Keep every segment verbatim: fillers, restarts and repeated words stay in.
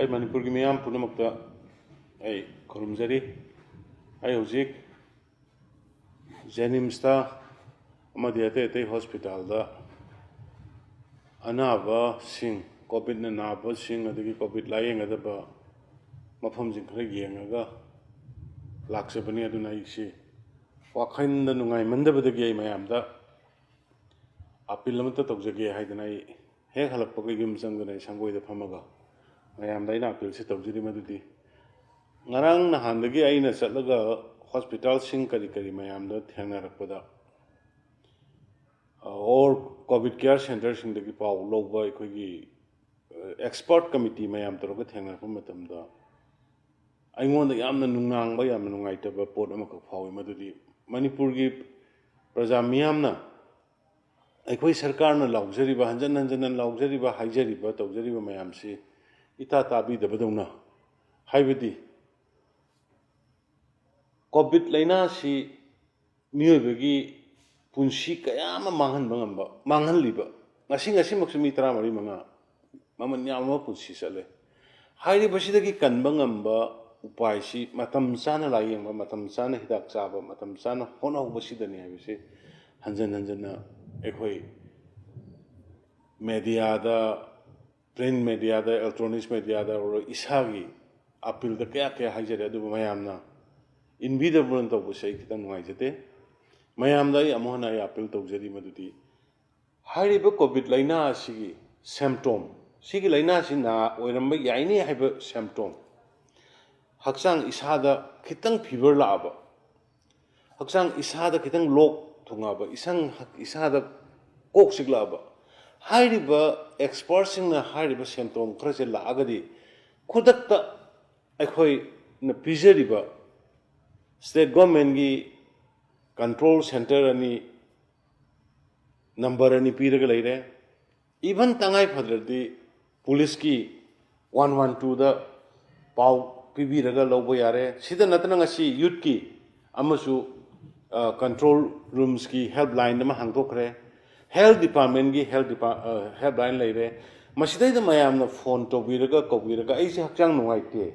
ꯑꯩ ꯃꯅꯤꯄꯨꯔꯒꯤ ꯃꯤꯌꯥꯝ ꯄꯨꯝꯅꯃꯛꯇ ꯑꯩ ꯈꯨꯔꯨꯝꯖꯔꯤ꯫ ꯑꯩ ꯍꯧꯖꯤꯛ ꯖꯦꯅꯤꯝꯁꯇ ꯑꯃꯗꯤ ꯑꯇꯩ ꯑꯇꯩ ꯍꯣꯁꯄꯤꯇꯥꯜꯗ ꯑꯅꯥꯕꯁꯤꯡ, ꯀꯣꯚꯤꯗꯅ ꯅꯥꯕꯁꯤꯡ, ꯑꯗꯒꯤ ꯀꯣꯚꯤꯗ ꯂꯥꯌꯦꯡꯒꯗꯕ ꯃꯐꯝꯁꯤꯡ ꯈꯔ ꯌꯦꯡꯉꯒ ꯂꯥꯛꯆꯕꯅꯤ꯫ ꯑꯗꯨꯅ ꯑꯩꯁꯤ ꯋꯥꯈꯜꯗ ꯅꯨꯡꯉꯥꯏꯃꯟꯗꯕꯗꯒꯤ ꯑꯩ ꯃꯌꯥꯝꯗ ꯑꯥꯄꯤꯜ ꯑꯃꯠꯇ ꯇꯧꯖꯒꯦ ꯍꯥꯏꯗꯅ ꯑꯩ ꯍꯦꯛ ꯍꯜꯂꯛꯄꯒ ꯌꯨꯝ ꯆꯪꯗꯅ ꯑꯩ ꯁꯪꯒꯣꯏꯗ ꯐꯝꯃꯒ ꯃꯌꯥꯝꯗ ꯑꯩꯅ ꯑꯥꯄꯤꯜꯁꯦ ꯇꯧꯖꯔꯤ꯫ ꯃꯗꯨꯗꯤ ꯉꯔꯥꯡ ꯅꯍꯥꯟꯗꯒꯤ ꯑꯩꯅ ꯆꯠꯂꯒ ꯍꯣꯁꯄꯤꯇꯥꯜꯁꯤꯡ ꯀꯔꯤ ꯀꯔꯤ ꯃꯌꯥꯝꯗ ꯊꯦꯡꯅꯔꯛꯄꯗ, ꯑꯣꯔ ꯀꯣꯚꯤꯗ ꯀꯤꯌꯔ ꯁꯦꯟꯇꯔꯁꯤꯡꯗꯒꯤ ꯄꯥꯎ ꯂꯧꯕ ꯑꯩꯈꯣꯏꯒꯤ ꯑꯦꯛꯁꯄꯔꯠ ꯀꯃꯤꯇꯤ ꯃꯌꯥꯝ ꯇꯧꯔꯒ ꯊꯦꯡꯅꯔꯛꯄ ꯃꯇꯝꯗ, ꯑꯩꯉꯣꯟꯗ ꯌꯥꯝꯅ ꯅꯨꯡꯅꯥꯡꯕ, ꯌꯥꯝꯅ ꯅꯨꯡꯉꯥꯏꯇꯕ ꯄꯣꯠ ꯑꯃꯈꯛ ꯐꯥꯎꯏ꯫ ꯃꯗꯨꯗꯤ ꯃꯅꯤꯄꯨꯔꯒꯤ ꯄ꯭ꯔꯖꯥ ꯃꯤꯌꯥꯝꯅ ꯑꯩꯈꯣꯏ ꯁꯔꯀꯥꯔꯅ ꯂꯥꯎꯖꯔꯤꯕ, ꯍꯟꯖꯟ ꯍꯟꯖꯟꯅ ꯂꯥꯎꯖꯔꯤꯕ, ꯍꯥꯏꯖꯔꯤꯕ, ꯇꯧꯖꯔꯤꯕ ꯃꯌꯥꯝꯁꯤ ꯏꯇꯥ ꯇꯥꯕꯤꯗꯕꯗꯧꯅ, ꯍꯥꯏꯕꯗꯤ ꯀꯣꯚꯤꯗ ꯂꯥꯏꯅꯥꯁꯤ ꯃꯤꯑꯣꯏꯕꯒꯤ ꯄꯨꯟꯁꯤ ꯀꯌꯥ ꯑꯃ ꯃꯥꯡꯍꯟꯕ ꯉꯝꯕ, ꯃꯥꯡꯍꯜꯂꯤꯕ, ꯉꯁꯤ ꯉꯁꯤꯃꯛꯁꯨ ꯃꯤ ꯇꯔꯥꯃꯔꯤ ꯃꯉꯥ ꯃꯃꯜ ꯌꯥꯝꯕ ꯄꯨꯟꯁꯤ ꯆꯠꯂꯦ꯫ ꯍꯥꯏꯔꯤꯕꯁꯤꯗꯒꯤ ꯀꯟꯕ ꯉꯝꯕ ꯎꯄꯥꯏꯁꯤ ꯃꯇꯝ ꯆꯥꯅ ꯂꯥꯌꯦꯡꯕ, ꯃꯇꯝ ꯆꯥꯅ ꯍꯤꯗꯥꯛ ꯆꯥꯕ, ꯃꯇꯝ ꯆꯥꯅ ꯍꯣꯠꯅꯍꯧꯕꯁꯤꯗꯅꯤ ꯍꯥꯏꯕꯁꯤ ꯍꯟꯖꯟ ꯍꯟꯖꯟꯅ ꯑꯩꯈꯣꯏ ꯃꯦꯗꯤꯌꯥꯗ, ꯄ꯭ꯔꯤꯟ ꯃꯦꯗꯤꯌꯥꯗ, ꯏꯂꯦꯛꯇ꯭ꯔꯣꯅꯤꯛꯁ ꯃꯦꯗꯤꯌꯥꯗ ꯑꯣꯏꯔꯣ, ꯏꯁꯥꯒꯤ ꯑꯥꯄꯤꯜꯗ ꯀꯌꯥ ꯀꯌꯥ ꯍꯥꯏꯖꯔꯦ, ꯑꯗꯨꯕꯨ ꯃꯌꯥꯝꯅ ꯏꯟꯕꯤꯗꯕꯅ ꯇꯧꯕꯁꯦ ꯑꯩ ꯈꯤꯇꯪ ꯅꯨꯡꯉꯥꯏꯖꯗꯦ꯫ ꯃꯌꯥꯝꯗ ꯑꯩ ꯑꯃꯨꯛ ꯍꯟꯅ ꯑꯩ ꯑꯥꯄꯤꯜ ꯇꯧꯖꯔꯤ, ꯃꯗꯨꯗꯤ ꯍꯥꯏꯔꯤꯕ ꯀꯣꯚꯤꯗ ꯂꯥꯏꯅꯥ ꯑꯁꯤꯒꯤ ꯁꯦꯝꯇꯣꯝ, ꯁꯤꯒꯤ ꯂꯥꯏꯅꯥꯁꯤ ꯅꯥ ꯑꯣꯏꯔꯝꯕ ꯌꯥꯏꯅꯤ ꯍꯥꯏꯕ ꯁꯦꯝꯇꯣꯝ, ꯍꯛꯆꯥꯡ ꯏꯁꯥꯗ ꯈꯤꯇꯪ ꯐꯤꯚꯔ ꯂꯥꯛꯑꯕ, ꯍꯛꯆꯥꯡ ꯏꯁꯥꯗ ꯈꯤꯇꯪ ꯂꯣꯛ ꯊꯨꯡꯉꯛꯑꯕ, ꯏꯁꯪ ꯏꯁꯥꯗ ꯀꯣꯛ ꯆꯤꯛꯂꯛꯑꯕ, ꯍꯥꯏꯔꯤꯕ ꯑꯦꯛꯁꯄꯔꯠꯁꯤꯡꯅ ꯍꯥꯏꯔꯤꯕ ꯁꯦꯝꯇꯣꯝ ꯈꯔꯁꯦ ꯂꯥꯛꯑꯒꯗꯤ ꯈꯨꯗꯛꯇ ꯑꯩꯈꯣꯏꯅ ꯄꯤꯖꯔꯤꯕ ꯁ꯭ꯇꯦꯠ ꯒꯣꯔꯃꯦꯟꯒꯤ ꯀꯟꯇ꯭ꯔꯣꯜ ꯁꯦꯟꯇꯔ ꯑꯅꯤ, ꯅꯝꯕꯔ ꯑꯅꯤ ꯄꯤꯔꯒ ꯂꯩꯔꯦ꯫ ꯏꯚꯟ ꯇꯉꯥꯏ ꯐꯗ꯭ꯔꯗꯤ ꯄꯨꯂꯤꯁꯀꯤ ꯋꯥꯟ ꯋꯥꯟ ꯇꯨꯗ ꯄꯥꯎ ꯄꯤꯕꯤꯔꯒ ꯂꯧꯕ ꯌꯥꯔꯦ꯫ ꯁꯤꯗ ꯅꯠꯇꯅ ꯉꯁꯤ ꯌꯨꯠꯀꯤ ꯑꯃꯁꯨ, ꯑ, ꯀꯟꯇ꯭ꯔꯣꯜ ꯔꯨꯝꯁꯀꯤ ꯍꯦꯜꯞꯂꯥꯏꯟ ꯑꯃ ꯍꯥꯡꯗꯣꯛꯈ꯭ꯔꯦ꯫ ꯍꯦꯜꯊ ꯗꯤꯄꯥꯔꯠꯃꯦꯟꯒꯤ ꯍꯦꯜꯊ ꯗꯤꯄꯥ-, ꯑ, ꯍꯦꯜꯞꯂꯥꯏꯟ ꯂꯩꯔꯦ꯫ ꯃꯁꯤꯗꯩꯗ ꯃꯌꯥꯝꯅ ꯐꯣꯟ ꯇꯧꯕꯤꯔꯒ, ꯀꯧꯕꯤꯔꯒ, "ꯑꯩꯁꯦ ꯍꯛꯆꯥꯡ ꯅꯨꯡꯉꯥꯏꯇꯦ,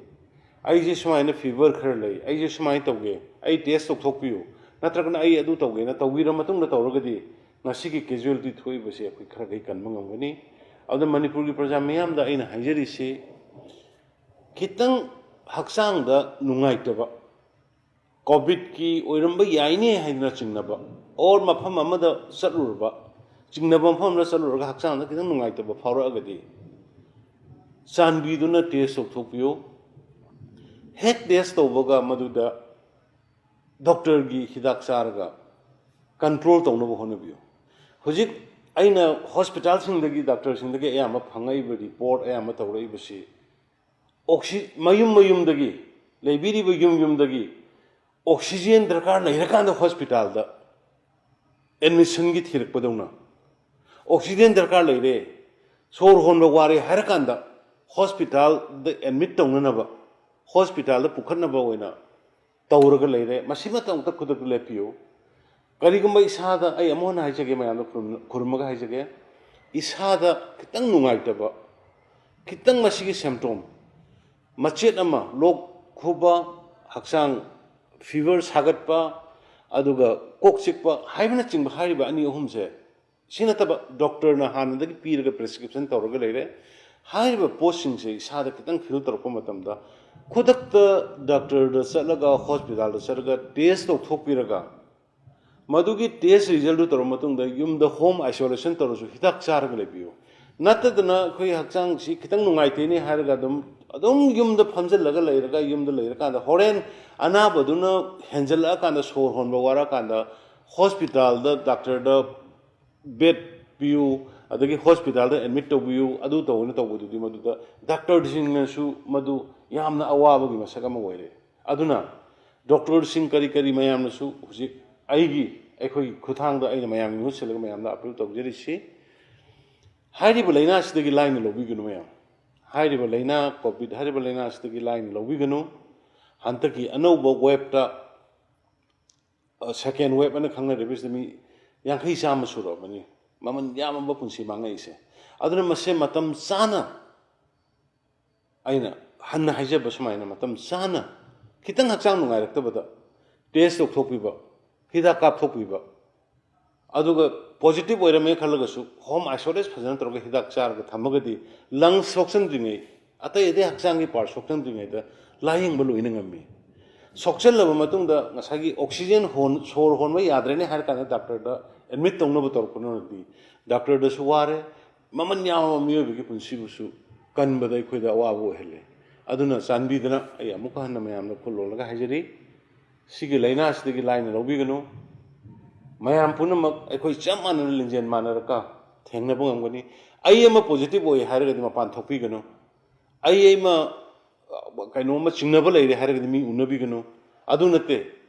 ꯑꯩꯁꯦ ꯁꯨꯃꯥꯏꯅ ꯐꯤꯚꯔ ꯈꯔ ꯂꯩ, ꯑꯩꯁꯦ ꯁꯨꯃꯥꯏꯅ ꯇꯧꯒꯦ, ꯑꯩ ꯇꯦꯁ ꯇꯧꯊꯣꯛꯄꯤꯌꯨ, ꯅꯠꯇ꯭ꯔꯒꯅ ꯑꯩ ꯑꯗꯨ ꯇꯧꯒꯦꯅ" ꯇꯧꯕꯤꯔ ꯃꯇꯨꯡꯗ ꯇꯧꯔꯒꯗꯤ ꯉꯁꯤꯒꯤ ꯀꯦꯖꯨꯋꯦꯂꯤꯇꯤ ꯊꯣꯛꯏꯕꯁꯦ ꯑꯩꯈꯣꯏ ꯈꯔ ꯈꯩ ꯀꯟꯕ ꯉꯝꯒꯅꯤ꯫ ꯑꯗꯨꯅ ꯃꯅꯤꯄꯨꯔꯒꯤ ꯄ꯭ꯔꯖꯥ ꯃꯤꯌꯥꯝꯗ ꯑꯩꯅ ꯍꯥꯏꯖꯔꯤꯁꯤ, ꯈꯤꯇꯪ ꯍꯛꯆꯥꯡꯗ ꯅꯨꯡꯉꯥꯏꯇꯕ, ꯀꯣꯚꯤꯗꯀꯤ ꯑꯣꯏꯔꯝꯕ ꯌꯥꯏꯅꯦ ꯍꯥꯏꯗꯅ ꯆꯤꯡꯅꯕ, ꯑꯣꯔ ꯃꯐꯝ ꯑꯃꯗ ꯆꯠꯂꯨꯔꯕ, ꯆꯤꯡꯅꯕ ꯃꯐꯝ ꯑꯃꯗ ꯆꯠꯂꯨꯔꯒ ꯍꯛꯆꯥꯡꯗ ꯈꯤꯇꯪ ꯅꯨꯡꯉꯥꯏꯇꯕ ꯐꯥꯎꯔꯛꯑꯒꯗꯤ, ꯆꯥꯟꯕꯤꯗꯨꯅ ꯇꯦꯁ ꯇꯧꯊꯣꯛꯄꯤꯌꯨ꯫ ꯍꯦꯛ ꯇꯦꯁ ꯇꯧꯕꯒ ꯃꯗꯨꯗ ꯗꯣꯛꯇꯔꯒꯤ ꯍꯤꯗꯥꯛ ꯆꯥꯔꯒ ꯀꯟꯇ꯭ꯔꯣꯜ ꯇꯧꯅꯕ ꯍꯣꯠꯅꯕꯤꯌꯨ꯫ ꯍꯧꯖꯤꯛ ꯑꯩꯅ ꯍꯣꯁꯄꯤꯇꯥꯜꯁꯤꯡꯗꯒꯤ, ꯗꯥꯛꯇꯔꯁꯤꯡꯗꯒꯤ ꯑꯌꯥꯝꯕ ꯐꯪꯉꯛꯏꯕ ꯔꯤꯄꯣꯔꯠ, ꯑꯌꯥꯝꯕ ꯇꯧꯔꯛꯏꯕꯁꯤ, ꯑꯣꯛꯁꯤ-, ꯃꯌꯨꯝ ꯃꯌꯨꯝꯗꯒꯤ, ꯂꯩꯕꯤꯔꯤꯕ ꯌꯨꯝ ꯌꯨꯝꯗꯒꯤ ꯑꯣꯛꯁꯤꯖꯦꯟ ꯗꯔꯀꯥꯔ ꯂꯩꯔꯀꯥꯟꯗ ꯍꯣꯁꯄꯤꯇꯥꯜꯗ ꯑꯦꯗꯃꯤꯁꯟꯒꯤ ꯊꯤꯔꯛꯄꯗꯧꯅ, ꯑꯣꯛꯁꯤꯖꯦꯟ ꯗꯔꯀꯥꯔ ꯂꯩꯔꯦ, ꯁꯣꯔ ꯍꯣꯟꯕ ꯋꯥꯔꯦ ꯍꯥꯏꯔꯀꯥꯟꯗ ꯍꯣꯁꯄꯤꯇꯥꯜꯗ ꯑꯦꯗꯃꯤꯠ ꯇꯧꯅꯅꯕ, ꯍꯣꯁꯄꯤꯇꯥꯜꯗ ꯄꯨꯈꯠꯅꯕ ꯑꯣꯏꯅ ꯇꯧꯔꯒ ꯂꯩꯔꯦ꯫ ꯃꯁꯤꯃꯇ ꯑꯃꯨꯛꯇ ꯈꯨꯗꯛꯇ ꯂꯦꯞꯄꯤꯌꯨ꯫ ꯀꯔꯤꯒꯨꯝꯕ ꯏꯁꯥꯗ, ꯑꯩ ꯑꯃꯨꯛ ꯍꯟꯅ ꯍꯥꯏꯖꯒꯦ, ꯃꯌꯥꯝꯗ ꯈꯨꯔꯨꯝ-, ꯈꯨꯔꯨꯝꯃꯒ ꯍꯥꯏꯖꯒꯦ, ꯏꯁꯥꯗ ꯈꯤꯇꯪ ꯅꯨꯡꯉꯥꯏꯇꯕ, ꯈꯤꯇꯪ ꯃꯁꯤꯒꯤ ꯁꯦꯝꯇꯣꯝ, ꯃꯆꯦꯠ ꯑꯃ, ꯂꯣꯛ ꯈꯨꯕ, ꯍꯛꯆꯥꯡ ꯐꯤꯚꯔ ꯁꯥꯒꯠꯄ, ꯑꯗꯨꯒ ꯀꯣꯛ ꯆꯤꯛꯄ ꯍꯥꯏꯕꯅꯆꯤꯡꯕ ꯍꯥꯏꯔꯤꯕ ꯑꯅꯤ ꯑꯍꯨꯝꯁꯦ, ꯁꯤ ꯅꯠꯇꯕ ꯗꯣꯛꯇꯔꯅ ꯍꯥꯟꯅꯗꯒꯤ ꯄꯤꯔꯒ ꯄ꯭ꯔꯦꯁꯀ꯭ꯔꯤꯞꯁꯟ ꯇꯧꯔꯒ ꯂꯩꯔꯦ꯫ ꯍꯥꯏꯔꯤꯕ ꯄꯣꯠꯁꯤꯡꯁꯦ ꯏꯁꯥꯗ ꯈꯤꯇꯪ ꯐꯤꯜ ꯇꯧꯔꯛꯄ ꯃꯇꯝꯗ, ꯈꯨꯗꯛꯇ ꯗꯣꯛꯇꯔꯗ ꯆꯠꯂꯒ, ꯍꯣꯁꯄꯤꯇꯥꯜꯗ ꯆꯠꯂꯒ ꯇꯦꯁ ꯇꯧꯊꯣꯛꯄꯤꯔꯒ, ꯃꯗꯨꯒꯤ ꯇꯦꯁ ꯔꯤꯖꯜꯗꯨ ꯇꯧꯔꯕ ꯃꯇꯨꯡꯗ ꯌꯨꯝꯗ ꯍꯣꯝ ꯑꯥꯏꯁꯣꯂꯦꯁꯟ ꯇꯧꯔꯁꯨ ꯍꯤꯗꯥꯛ ꯆꯥꯔꯒ ꯂꯩꯕꯤꯌꯨ꯫ ꯅꯠꯇꯗꯅ ꯑꯩꯈꯣꯏ ꯍꯛꯆꯥꯡꯁꯤ ꯈꯤꯇꯪ ꯅꯨꯡꯉꯥꯏꯇꯦꯅꯦ ꯍꯥꯏꯔꯒ ꯑꯗꯨꯝ, ꯑꯗꯨꯝ ꯌꯨꯝꯗ ꯐꯝꯖꯤꯜꯂꯒ ꯂꯩꯔꯒ, ꯌꯨꯝꯗ ꯂꯩꯔꯀꯥꯟꯗ ꯍꯣꯔꯦꯟ ꯑꯅꯥꯕꯗꯨꯅ ꯍꯦꯟꯖꯜꯂꯛꯑꯀꯥꯟꯗ, ꯁꯣꯔ ꯍꯣꯟꯕ ꯋꯥꯔꯛꯑꯀꯥꯟꯗ ꯍꯣꯁꯄꯤꯇꯥꯜꯗ ꯗꯥꯛꯇꯔꯗ ꯕꯦꯗ ꯄꯤꯌꯨ, ꯑꯗꯒꯤ ꯍꯣꯁꯄꯤꯇꯥꯜꯗ ꯑꯦꯗꯃꯤꯠ ꯇꯧꯕꯤꯌꯨ, ꯑꯗꯨ ꯇꯧꯕꯅ ꯇꯧꯕꯗꯨꯗꯤ ꯃꯗꯨꯗ ꯗꯥꯛꯇꯔꯁꯤꯡꯅꯁꯨ ꯃꯗꯨ ꯌꯥꯝꯅ ꯑꯋꯥꯕꯒꯤ ꯃꯁꯛ ꯑꯃ ꯑꯣꯏꯔꯦ꯫ ꯑꯗꯨꯅ ꯗꯣꯛꯇꯔꯁꯤꯡ ꯀꯔꯤ ꯀꯔꯤ ꯃꯌꯥꯝꯅꯁꯨ ꯍꯧꯖꯤꯛ ꯑꯩꯒꯤ, ꯑꯩꯈꯣꯏꯒꯤ ꯈꯨꯠꯊꯥꯡꯗ ꯑꯩꯅ ꯃꯌꯥꯝꯒꯤ ꯃꯍꯨꯠ ꯁꯤꯜꯂꯒ ꯃꯌꯥꯝꯗ ꯑꯄꯤꯜ ꯇꯧꯖꯔꯤꯁꯤ, ꯍꯥꯏꯔꯤꯕ ꯂꯥꯏꯅꯥ ꯑꯁꯤꯗꯒꯤ ꯂꯥꯏꯅ ꯂꯧꯕꯤꯒꯅꯨ ꯃꯌꯥꯝ꯫ ꯍꯥꯏꯔꯤꯕ ꯂꯥꯏꯅꯥ, ꯀꯣꯚꯤꯗ ꯍꯥꯏꯔꯤꯕ ꯂꯥꯏꯅꯥ ꯑꯁꯤꯗꯒꯤ ꯂꯥꯏꯅ ꯂꯧꯕꯤꯒꯅꯨ꯫ ꯍꯟꯗꯛꯀꯤ ꯑꯅꯧꯕ ꯋꯦꯕꯇ, ꯑ, ꯁꯦꯀꯦꯟ ꯋꯦꯕ ꯑꯅ ꯈꯪꯅꯔꯤꯕꯁꯤꯗ ꯃꯤ ꯌꯥꯡꯈꯩ ꯆꯥꯝꯃ ꯁꯨꯔꯛꯑꯕꯅꯤ꯫ ꯃꯃꯜ ꯌꯥꯝꯃꯕ ꯄꯨꯟꯁꯤ ꯃꯥꯡꯉꯛꯏꯁꯦ꯫ ꯑꯗꯨꯅ ꯃꯁꯦ ꯃꯇꯝ ꯆꯥꯅ, ꯑꯩꯅ ꯍꯟꯅ ꯍꯥꯏꯖꯕ ꯁꯨꯃꯥꯏꯅ, ꯃꯇꯝ ꯆꯥꯅ ꯈꯤꯇꯪ ꯍꯛꯆꯥꯡ ꯅꯨꯡꯉꯥꯏꯔꯛꯇꯕꯗ ꯇꯦꯁ ꯇꯧꯊꯣꯛꯄꯤꯕ, ꯍꯤꯗꯥꯛ ꯀꯥꯞꯊꯣꯛꯄꯤꯕ, ꯑꯗꯨꯒ ꯄꯣꯖꯤꯇꯤꯚ ꯑꯣꯏꯔꯝꯃꯦ ꯈꯜꯂꯒꯁꯨ ꯍꯣꯝ ꯑꯥꯏꯁꯣꯂꯦꯠ ꯐꯖꯅ ꯇꯧꯔꯒ ꯍꯤꯗꯥꯛ ꯆꯥꯔꯒ ꯊꯝꯃꯒꯗꯤ ꯂꯪꯁ ꯁꯣꯛꯆꯟꯗ꯭ꯔꯤꯉꯩ, ꯑꯇꯩ ꯑꯇꯩ ꯍꯛꯆꯥꯡꯒꯤ ꯄꯥꯔꯠ ꯁꯣꯛꯆꯟꯗ꯭ꯔꯤꯉꯩꯗ ꯂꯥꯌꯦꯡꯕ ꯂꯣꯏꯅ ꯉꯝꯃꯤ꯫ ꯁꯣꯛꯆꯜꯂꯕ ꯃꯇꯨꯡꯗ ꯉꯁꯥꯏꯒꯤ ꯑꯣꯛꯁꯤꯖꯦꯟ ꯍꯣꯟ-, ꯁꯣꯔ ꯍꯣꯟꯕ ꯌꯥꯗ꯭ꯔꯦꯅꯦ ꯍꯥꯏꯔ ꯀꯥꯟꯗ ꯗꯥꯛꯇꯔꯗ ꯑꯦꯗꯃꯤꯠ ꯇꯧꯅꯕ ꯇꯧꯔꯛꯄꯅꯗꯤ ꯗꯥꯛꯇꯔꯗꯁꯨ ꯋꯥꯔꯦ, ꯃꯃꯜ ꯌꯥꯝꯂꯕ ꯃꯤꯑꯣꯏꯕꯒꯤ ꯄꯨꯟꯁꯤꯕꯨꯁꯨ ꯀꯟꯕꯗ ꯑꯩꯈꯣꯏꯗ ꯑꯋꯥꯕ ꯑꯣꯏꯍꯜꯂꯦ꯫ ꯑꯗꯨꯅ ꯆꯥꯟꯕꯤꯗꯨꯅ ꯑꯩ ꯑꯃꯨꯛꯀ ꯍꯟꯅ ꯃꯌꯥꯝꯗ ꯈꯨꯜ ꯂꯣꯜꯂꯒ ꯍꯥꯏꯖꯔꯤ, ꯁꯤꯒꯤ ꯂꯥꯏꯅꯥꯁꯤꯗꯒꯤ ꯂꯥꯏꯅ ꯂꯧꯕꯤꯒꯅꯨ꯫ ꯃꯌꯥꯝ ꯄꯨꯝꯅꯃꯛ ꯑꯩꯈꯣꯏ ꯆꯞ ꯃꯥꯟꯅꯅ ꯂꯤꯡꯖꯦꯜ ꯃꯥꯟꯅꯔꯒ ꯊꯦꯡꯅꯕ ꯉꯝꯒꯅꯤ꯫ ꯑꯩ ꯑꯃ ꯄꯣꯖꯤꯇꯤꯚ ꯑꯣꯏ ꯍꯥꯏꯔꯒꯗꯤ ꯃꯄꯥꯟ ꯊꯣꯛꯄꯤꯒꯅꯨ꯫ ꯑꯩ ꯑꯃ, ꯑ, ꯀꯩꯅꯣꯝꯃ ꯆꯤꯡꯅꯕ ꯂꯩꯔꯦ ꯍꯥꯏꯔꯒꯗꯤ ꯃꯤ ꯎꯅꯕꯤꯒꯅꯨ꯫ ꯑꯗꯨ ꯅꯠꯇꯦ,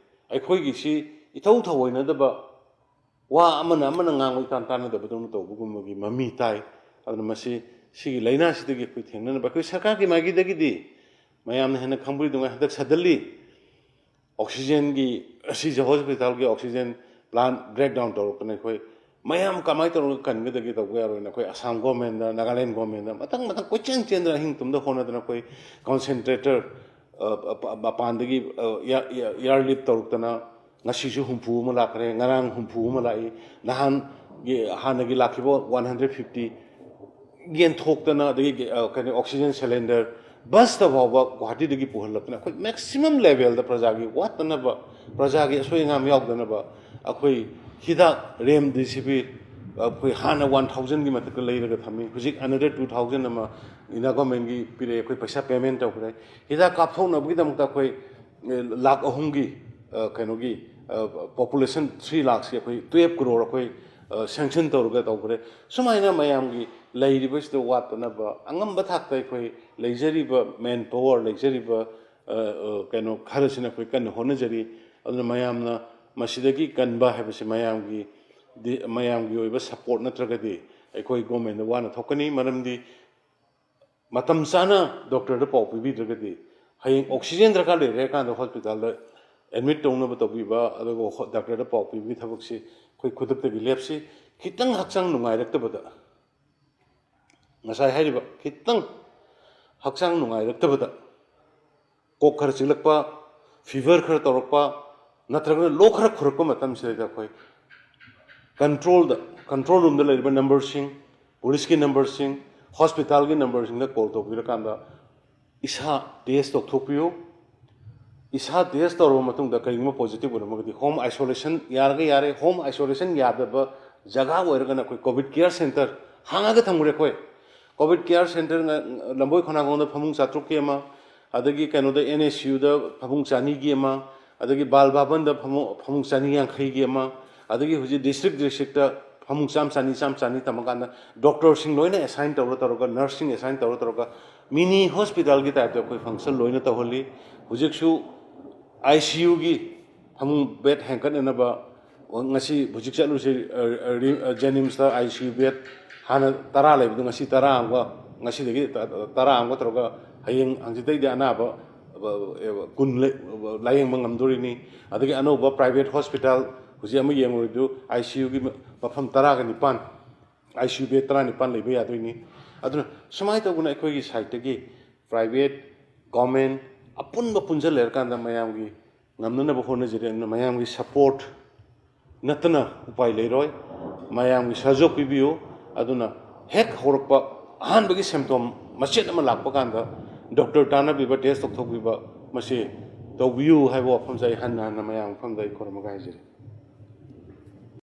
ꯑꯩꯈꯣꯏꯒꯤꯁꯤ ꯏꯊꯧ ꯊꯧꯑꯣꯏꯅꯗꯕ, ꯋꯥ ꯑꯃꯅ ꯑꯃꯅ ꯉꯥꯡꯕ ꯏꯇꯥꯟ ꯇꯥꯟꯅꯗꯕꯗꯧꯅ ꯇꯧꯕꯒꯨꯝꯕꯒꯤ ꯃꯃꯤ ꯇꯥꯏ꯫ ꯑꯗꯨꯅ ꯃꯁꯤ, ꯁꯤꯒꯤ ꯂꯥꯏꯅꯥꯁꯤꯗꯒꯤ ꯑꯩꯈꯣꯏ ꯊꯦꯡꯅꯅꯕ ꯑꯩꯈꯣꯏ ꯁꯔꯀꯥꯔꯒꯤ ꯃꯥꯏꯀꯩꯗꯒꯤꯗꯤ ꯃꯌꯥꯝꯅ ꯍꯦꯟꯅ ꯈꯪꯕꯤꯗꯨꯉꯥꯏ ꯍꯟꯗꯛ suddenly ꯑꯣꯛꯁꯤꯖꯦꯟꯒꯤ, ꯁꯤ ꯖꯦꯍꯣꯁ ꯍꯣꯁꯄꯤꯇꯥꯜꯒꯤ ꯑꯣꯛꯁꯤꯖꯦꯟ ꯄ꯭ꯂꯥꯟ ꯕ꯭ꯔꯦꯛ ꯗꯥꯎꯟ ꯇꯧꯔꯛꯇꯅ ꯑꯩꯈꯣꯏ ꯃꯌꯥꯝ ꯀꯃꯥꯏꯅ ꯇꯧꯔꯒ ꯀꯟꯒꯗꯒꯦ ꯇꯧꯕ ꯌꯥꯔꯣꯏꯅ ꯑꯩꯈꯣꯏ ꯑꯁꯥꯝ ꯒꯣꯔꯃꯦꯟꯗ, ꯅꯥꯒꯥꯂꯦꯟ ꯒꯣꯔꯃꯦꯟꯗ ꯃꯊꯪ ꯃꯊꯪ ꯀꯣꯏꯆꯦꯟ ꯆꯦꯟꯗꯅ ꯑꯍꯤꯡ ꯇꯨꯝꯗ ꯍꯣꯠꯅꯗꯅ ꯑꯩꯈꯣꯏ ꯀꯣꯟꯁꯦꯟꯇ꯭ꯔꯦꯇꯔ, ꯑ, ꯑ, ꯃꯄꯥꯟꯗꯒꯤ, ꯑ, ꯏꯌꯥꯔ, ꯏꯌꯥꯔ, ꯏꯌꯥꯔ ꯂꯤꯐ ꯇꯧꯔꯛꯇꯅ ꯉꯁꯤꯁꯨ ꯍꯨꯝꯐꯨ ꯑꯃ ꯂꯥꯛꯈ꯭ꯔꯦ, ꯉꯔꯥꯡ ꯍꯨꯝꯐꯨ ꯑꯃ ꯂꯥꯛꯏ, ꯅꯍꯥꯟꯒꯤ, ꯍꯥꯟꯅꯒꯤ ꯂꯥꯛꯈꯤꯕ ꯋꯥꯟ ꯍꯟꯗ꯭ꯔꯦꯠ ꯐꯤꯐꯇꯤ ꯌꯦꯟꯊꯣꯛꯇꯅ, ꯑꯗꯒꯤ, ꯑ, ꯀꯩꯅꯣ, ꯑꯣꯛꯁꯤꯖꯦꯟ ꯁꯤꯂꯤꯟꯗꯔ ꯕꯁꯇ ꯐꯥꯎꯕ ꯒꯨꯍꯥꯇꯤꯗꯒꯤ ꯄꯨꯍꯜꯂꯛꯇꯅ ꯑꯩꯈꯣꯏ ꯃꯦꯛꯁꯤꯃꯝ ꯂꯦꯚꯦꯜꯗ ꯄ꯭ꯔꯖꯥꯒꯤ ꯋꯥꯠꯇꯅꯕ, ꯄ꯭ꯔꯖꯥꯒꯤ ꯑꯁꯣꯏ ꯑꯉꯥꯝ ꯌꯥꯎꯗꯅꯕ ꯑꯩꯈꯣꯏ ꯍꯤꯗꯥꯛ ꯔꯦꯝꯗꯤꯁꯤꯚꯤꯔ ꯑꯩꯈꯣꯏ ꯍꯥꯟꯅ ꯋꯥꯟ ꯊꯥꯎꯖꯟꯒꯤ ꯃꯊꯛꯇ ꯂꯩꯔꯒ ꯊꯝꯃꯤ, ꯍꯧꯖꯤꯛ ꯑꯅꯗꯔ ꯇꯨ ꯊꯥꯎꯖꯟ ꯑꯃ ꯏꯟꯗꯤꯌꯥ ꯒꯣꯔꯃꯦꯟꯒꯤ ꯄꯤꯔꯛꯑꯦ, ꯑꯩꯈꯣꯏ ꯄꯩꯁꯥ ꯄꯦꯃꯦꯟ ꯇꯧꯈ꯭ꯔꯦ꯫ ꯍꯤꯗꯥꯛ ꯀꯥꯞꯊꯣꯛꯅꯕꯒꯤꯗꯃꯛꯇ ꯑꯩꯈꯣꯏ, ꯑꯦ, ꯂꯥꯈ ꯑꯍꯨꯝꯒꯤ, ꯑ, ꯀꯩꯅꯣꯒꯤ, ꯑ, ꯄꯣꯄꯨꯂꯦꯁꯟ ꯊ꯭ꯔꯤ ꯂꯥꯈꯁꯤ ꯑꯩꯈꯣꯏ ꯇꯨꯌꯦꯜꯞ ꯀ꯭ꯔꯣꯔ ꯑꯩꯈꯣꯏ, ꯑ, ꯁꯦꯡꯁꯟ ꯇꯧꯔꯒ ꯇꯧꯈ꯭ꯔꯦ꯫ ꯁꯨꯃꯥꯏꯅ ꯃꯌꯥꯝꯒꯤ ꯂꯩꯔꯤꯕꯁꯤꯗ ꯋꯥꯠꯇꯅꯕ ꯑꯉꯝꯕ ꯊꯥꯛꯇ ꯑꯩꯈꯣꯏ ꯂꯩꯖꯔꯤꯕ ꯃꯦꯟ ꯄꯥꯋꯔ, ꯂꯩꯖꯔꯤꯕ, ꯑ, ꯑ, ꯀꯩꯅꯣ ꯈꯔꯁꯤꯅ ꯑꯩꯈꯣꯏ ꯀꯟꯅ ꯍꯣꯠꯅꯖꯔꯤ꯫ ꯑꯗꯨꯅ ꯃꯌꯥꯝꯅ ꯃꯁꯤꯗꯒꯤ ꯀꯟꯕ ꯍꯥꯏꯕꯁꯤ ꯃꯌꯥꯝꯒꯤ, ꯗꯤ-, ꯃꯌꯥꯝꯒꯤ ꯑꯣꯏꯕ ꯁꯄꯣꯔꯠ ꯅꯠꯇ꯭ꯔꯒꯗꯤ ꯑꯩꯈꯣꯏ ꯒꯣꯔꯃꯦꯟꯗ ꯋꯥꯅ ꯊꯣꯛꯀꯅꯤ꯫ ꯃꯔꯝꯗꯤ ꯃꯇꯝ ꯆꯥꯅ ꯗꯣꯛꯇꯔꯗ ꯄꯥꯎ ꯄꯤꯕꯤꯗ꯭ꯔꯒꯗꯤ ꯍꯌꯦꯡ ꯑꯣꯛꯁꯤꯖꯦꯟ ꯗꯔꯀꯥꯔ ꯂꯩꯔꯦ ꯍꯥꯏꯔ ꯀꯥꯟꯗ ꯍꯣꯁꯄꯤꯇꯥꯜꯗ ꯑꯦꯗꯃꯤꯠ ꯇꯧꯅꯕ ꯇꯧꯕꯤꯕ, ꯑꯗꯨꯒ ꯍꯣ-, ꯗꯥꯛꯇꯔꯗ ꯄꯥꯎ ꯄꯤꯕꯒꯤ ꯊꯕꯛꯁꯤ ꯑꯩꯈꯣꯏ ꯈꯨꯗꯛꯇꯒꯤ ꯂꯦꯞꯁꯤ꯫ ꯈꯤꯇꯪ ꯍꯛꯆꯥꯡ ꯅꯨꯡꯉꯥꯏꯔꯛꯇꯕꯗ ꯉꯁꯥꯏ ꯍꯥꯏꯔꯤꯕ ꯈꯤꯇꯪ ꯍꯛꯆꯥꯡ ꯅꯨꯡꯉꯥꯏꯔꯛꯇꯕꯗ, ꯀꯣꯛ ꯈꯔ ꯆꯤꯛꯂꯛꯄ, ꯐꯤꯚꯔ ꯈꯔ ꯇꯧꯔꯛꯄ, ꯅꯠꯇ꯭ꯔꯒꯅ ꯂꯣꯛ ꯈꯔ ꯈꯨꯔꯛꯄ ꯃꯇꯝꯁꯤꯗꯩꯗ ꯑꯩꯈꯣꯏ ꯀꯟꯇ꯭ꯔꯣꯜꯗ, ꯀꯟꯇ꯭ꯔꯣꯜ ꯔꯨꯝꯗ ꯂꯩꯔꯤꯕ ꯅꯝꯕꯔꯁꯤꯡ, ꯄꯨꯂꯤꯁꯀꯤ ꯅꯝꯕꯔꯁꯤꯡ, ꯍꯣꯁꯄꯤꯇꯥꯜꯒꯤ ꯅꯝꯕꯔꯁꯤꯡꯗ ꯀꯣꯜ ꯇꯧꯕꯤꯔꯀꯥꯟꯗ ꯏꯁꯥ ꯇꯦꯁ ꯇꯧꯊꯣꯛꯄꯤꯌꯨ꯫ ꯏꯁꯥ ꯇꯦꯁ ꯇꯧꯔꯕ ꯃꯇꯨꯡꯗ ꯀꯔꯤꯒꯨꯝꯕ ꯄꯣꯖꯤꯇꯤꯚ ꯑꯣꯏꯔꯝꯃꯒꯗꯤ ꯍꯣꯝ ꯑꯥꯏꯁꯣꯂꯦꯁꯟ, ꯌꯥꯔꯒ ꯌꯥꯔꯦ, ꯍꯣꯝ ꯑꯥꯏꯁꯣꯂꯦꯁꯟ ꯌꯥꯗꯕ ꯖꯒꯥ ꯑꯣꯏꯔꯒꯅ ꯑꯩꯈꯣꯏ ꯀꯣꯚꯤꯗ ꯀꯤꯌꯔ ꯁꯦꯟꯇꯔ ꯍꯥꯡꯉꯒ ꯊꯝꯈ꯭ꯔꯦ ꯑꯩꯈꯣꯏ꯫ ꯀꯣꯚꯤꯗ ꯀꯤꯌꯔ ꯁꯦꯟꯇꯔ ꯂꯝꯕꯣꯏ ꯈꯣꯡꯅꯥꯡꯈꯣꯡꯗ ꯐꯃꯨꯡ ꯆꯥꯇ꯭ꯔꯨꯛꯀꯤ ꯑꯃ, ꯑꯗꯒꯤ ꯀꯩꯅꯣꯗ ꯑꯦꯟ ꯑꯦꯁ ꯌꯨꯗ ꯐꯃꯨꯡ ꯆꯅꯤꯒꯤ ꯑꯃ, ꯑꯗꯒꯤ ꯕꯥꯜ ꯚꯕꯟꯗ ꯐꯃꯨꯡ, ꯐꯃꯨꯡ ꯆꯅꯤ ꯌꯥꯡꯈꯩꯒꯤ ꯑꯃ, ꯑꯗꯒꯤ ꯍꯧꯖꯤꯛ ꯗꯤꯁꯇ꯭ꯔꯤꯛ ꯗꯤꯁꯇ꯭ꯔꯤꯛꯇ ꯐꯃꯨꯡ ꯆꯥꯝ ꯆꯅꯤ, ꯆꯥꯝ ꯆꯅꯤ ꯊꯝꯃꯀꯥꯟꯗ ꯗꯣꯛꯇꯔꯁꯤꯡ ꯂꯣꯏꯅ ꯑꯦꯁꯥꯏꯟ ꯇꯧꯔ ꯇꯧꯔꯒ, ꯅꯔꯁꯁꯤꯡ ꯑꯦꯁꯥꯏꯟ ꯇꯧꯔ ꯇꯧꯔꯒ ꯃꯤꯅꯤ ꯍꯣꯁꯄꯤꯇꯥꯜꯒꯤ ꯇꯥꯏꯞꯇ ꯑꯩꯈꯣꯏ ꯐꯪꯁꯟ ꯂꯣꯏꯅ ꯇꯧꯍꯜꯂꯤ꯫ ꯍꯧꯖꯤꯛꯁꯨ ꯑꯥꯏ ꯁꯤ ꯌꯨꯒꯤ ꯐꯃꯨꯡ ꯕꯦꯗ ꯍꯦꯟꯒꯠꯅꯅꯕ ꯉꯁꯤ ꯍꯧꯖꯤꯛ ꯆꯠꯂꯨꯁꯤ, ꯑ, ꯑ, ꯔꯤ-, ꯑ, ꯖꯦꯅꯤꯝꯁꯇ ꯑꯥꯏ ꯁꯤ ꯌꯨ ꯕꯦꯗ ꯍꯥꯟꯅ ꯇꯔꯥ ꯂꯩꯕꯗꯣ ꯉꯁꯤ ꯇꯔꯥ ꯑꯃꯒ, ꯉꯁꯤꯗꯒꯤ ꯇ-, ꯇꯔꯥ ꯑꯃꯒ ꯇꯧꯔꯒ ꯍꯌꯦꯡ ꯍꯪꯆꯤꯠꯇꯩꯗꯤ ꯑꯅꯥꯕ, ꯑ, ꯑ, ꯀꯨꯟ ꯂꯩ-, ꯂꯥꯌꯦꯡꯕ ꯉꯝꯗꯣꯔꯤꯅꯤ꯫ ꯑꯗꯒꯤ ꯑꯅꯧꯕ ꯄ꯭ꯔꯥꯏꯚꯦꯠ ꯍꯣꯁꯄꯤꯇꯥꯜ ꯍꯧꯖꯤꯛ ꯑꯃ ꯌꯦꯡꯉꯨꯔꯤꯗꯨ ꯑꯥꯏ ꯁꯤ ꯌꯨꯒꯤ ꯃꯐꯝ ꯇꯔꯥꯒ ꯅꯤꯄꯥꯟ, ꯑꯥꯏ ꯁꯤ ꯌꯨ ꯕꯦꯗ ꯇꯔꯥꯅꯤꯄꯥꯟ ꯂꯩꯕ ꯌꯥꯗꯣꯏꯅꯤ꯫ ꯑꯗꯨꯅ ꯁꯨꯃꯥꯏꯅ ꯇꯧꯗꯅ ꯑꯩꯈꯣꯏꯒꯤ ꯁꯥꯏꯠꯇꯒꯤ ꯄ꯭ꯔꯥꯏꯚꯦꯠ, ꯒꯣꯔꯃꯦꯟ ꯑꯄꯨꯟꯕ ꯄꯨꯟꯖꯜ ꯂꯩꯔꯀꯥꯟꯗ ꯃꯌꯥꯝꯒꯤ ꯉꯝꯅꯅꯕ ꯍꯣꯠꯅꯖꯔꯤ꯫ ꯑꯗꯨꯅ ꯃꯌꯥꯝꯒꯤ ꯁꯄꯣꯔꯠ ꯅꯠꯇꯅ ꯎꯄꯥꯏ ꯂꯩꯔꯣꯏ꯫ ꯃꯌꯥꯝꯒꯤ ꯁꯍꯖꯣꯒ ꯄꯤꯕꯤꯌꯨ꯫ ꯑꯗꯨꯅ ꯍꯦꯛ ꯍꯧꯔꯛꯄ ꯑꯍꯥꯟꯕꯒꯤ ꯁꯦꯝꯇꯣꯝ ꯃꯆꯦꯠ ꯑꯃ ꯂꯥꯛꯄ ꯀꯥꯟꯗ ꯗꯣꯛꯇꯔ ꯇꯥꯟꯅꯕꯤꯕ, ꯇꯦꯁ ꯇꯧꯊꯣꯛꯄꯤꯕ, ꯃꯁꯤ ꯇꯧꯕꯤꯌꯨ ꯍꯥꯏꯕ ꯋꯥꯐꯝꯁꯦ ꯑꯩ ꯍꯟꯅ ꯍꯟꯅ ꯃꯌꯥꯝ ꯃꯐꯝꯗ ꯑꯩ ꯈꯨꯔꯨꯝꯃꯒ ꯍꯥꯏꯖꯔꯤ꯫